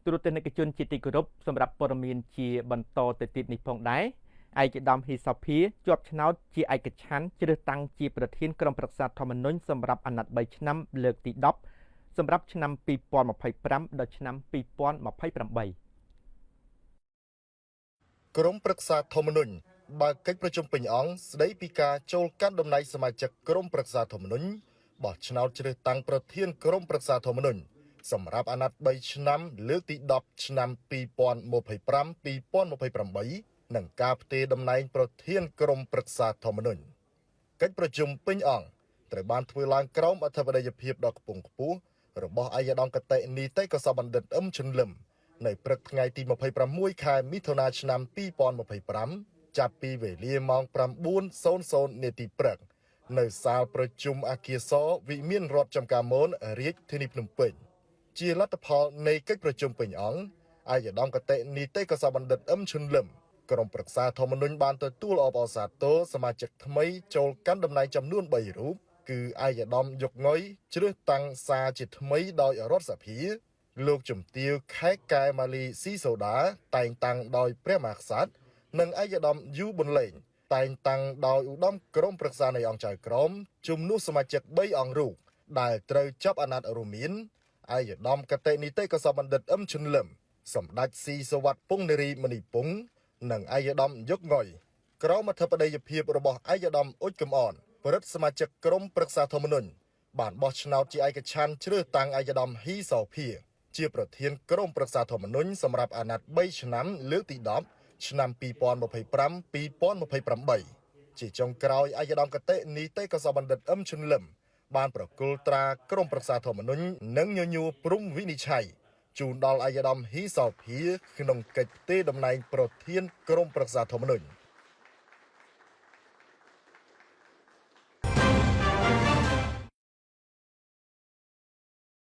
ទូរទស្សនិកជនជាទីគោរព សម្រាប់ព័ត៌មានជាបន្តទៅទៀតនេះផងដែរ ឯកឧត្តមហ៊ីសោភាជាប់ឆ្នោតជាឯកច្ឆន្ទជ្រើសតាំងជាប្រធានក្រុមប្រឹក្សាធម្មនុញ្ញសម្រាប់អាណត្តិ3ឆ្នាំលើកទី10 សម្រាប់ឆ្នាំ2025ដល់ឆ្នាំ2028។ ក្រុមប្រឹក្សាធម្មនុញ្ញបើកកិច្ចប្រជុំពេញអង្គស្ដីពីការចូលកាន់តំណែងសមាជិកក្រុមប្រឹក្សាធម្មនុញ្ញ បោះឆ្នោតជ្រើសតាំងប្រធានក្រុមប្រឹក្សាធម្មនុញ្ញសម្រាប់អាណត្តិ3ឆ្នាំលើកទី10 ឆ្នាំ2025 2028 និងការផ្ទេរតំណែងប្រធានក្រុមប្រឹក្សាធម្មនុញ្ញ។ កិច្ចប្រជុំពេញអង្គត្រូវបានធ្វើឡើងក្រោមអធិបតីភាពដ៏ខ្ពង់ខ្ពស់របស់ឯកឧត្តមគតិនីតិកុសលបណ្ឌិតអឹមឈុនលឹម នៅព្រឹកថ្ងៃទី26ខែមិថុនាឆ្នាំ2025 ចាប់ពីវេលាម៉ោង9:00នាទីព្រឹក នៅសាលប្រជុំអគារសវិមានរដ្ឋចំការមន រាជធានីភ្នំពេញ។ ជាលទ្ធផលនៃកិច្ចប្រជុំពេញអង្គ ឯកឧត្តមគតិនីតិកុសលបណ្ឌិតអឹមឈុនលឹម ក្រុមប្រឹក្សាធម្មនុញ្ញបានទទួលអបអរសាទរសមាជិកថ្មីចូលកាន់តំណែងចំនួន3រូប គឺឯកឧត្តមយុកងុយជ្រើសតាំងសារជាថ្មីដោយរដ្ឋសភា លោកជំទាវខែកែម៉ាលីស៊ីសូដាតែងតាំងដោយព្រះមហាក្សត្រ និងឯកឧត្តមយូប៊ុនលេងតែងតាំងដោយឧត្តមក្រុមប្រឹក្សានៃអង្គចៅក្រម ជំនួសសមាជិក3អង្គរូបដែលត្រូវចាប់អាណត្តិ រួមមានឯកឧត្តមកតេនីតិកុសលបណ្ឌិតអឹមឈុនលឹម សម្ដេចស៊ីសវត្តពងនារីមនីពង និងឯកឧត្តមយុកងុយ។ ក្រមអធិបតីភាពរបស់ឯកឧត្តមអ៊ុចកំអន ប្រិទ្ធសមាជិកក្រុមប្រឹក្សាធម្មនុញ្ញបានបោះឆ្នោតជាឯកច្ឆន្ទជ្រើសតាំងឯកឧត្តមហ៊ីសោភាជាប្រធានក្រុមប្រឹក្សាធម្មនុញ្ញសម្រាប់អាណត្តិ3ឆ្នាំលើកទី10 ឆ្នាំ2025 2028។ ជាចុងក្រោយ ឯកឧត្តមកតេនីតិកុសលបណ្ឌិតអឹមឈុនលឹមបានប្រគល់ត្រាក្រុមប្រឹក្សាធម្មនុញ្ញនិងញញួរព្រំវិនិច្ឆ័យជូនដល់ឯកឧត្តមហ៊ីសោភា ក្នុងកិច្ចផ្ទេរតំណែងប្រធានក្រុមប្រឹក្សាធម្មនុញ្ញ។